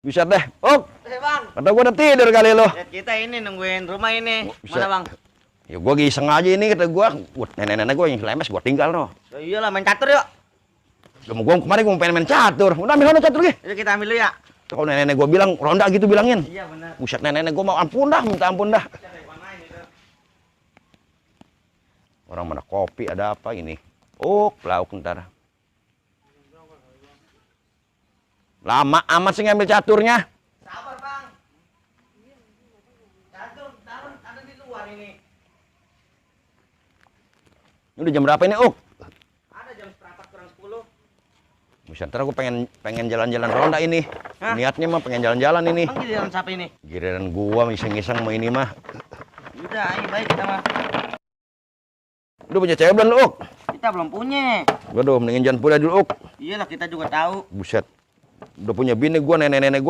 Bisa deh. Oh, Bang. kata gua udah tidur kali lo. Lihat kita ini nungguin rumah ini. Bisa. Mana Bang? Ya gua iseng aja ini kata gua. Nenek-nenek gua yang lemes gua tinggal no. Ya iyalah main catur yuk. Gua kemarin gua pengen main catur. Udah ambil ronda catur Yuk kita ambil dulu ya. Kalau nenek-nenek gua bilang ronda gitu bilangin. Iya benar. Buset nenek-nenek gua mau ampun dah, minta ampun dah. Orang mana kopi ada apa ini? Oh, lauk ntar. Lama amat sih ngambil caturnya. Sabar Bang. Catur taruh ada di luar ini. Ini udah jam berapa ini, Uk? Ada jam seperempat kurang 10. Buset, ntar aku pengen jalan-jalan ronda ini. Hah? Niatnya mah pengen jalan-jalan ini. Bang giliran siapa ini? Giliran gua iseng-iseng mau ini mah. Udah, ayo baik kita mah. Lu punya cewek belum, lu, Uk? Kita belum punya. Waduh, mendingin jangan punya dulu, Uk. Iyalah kita juga tahu. Buset. Udah punya bini gua, nenek-nenek gua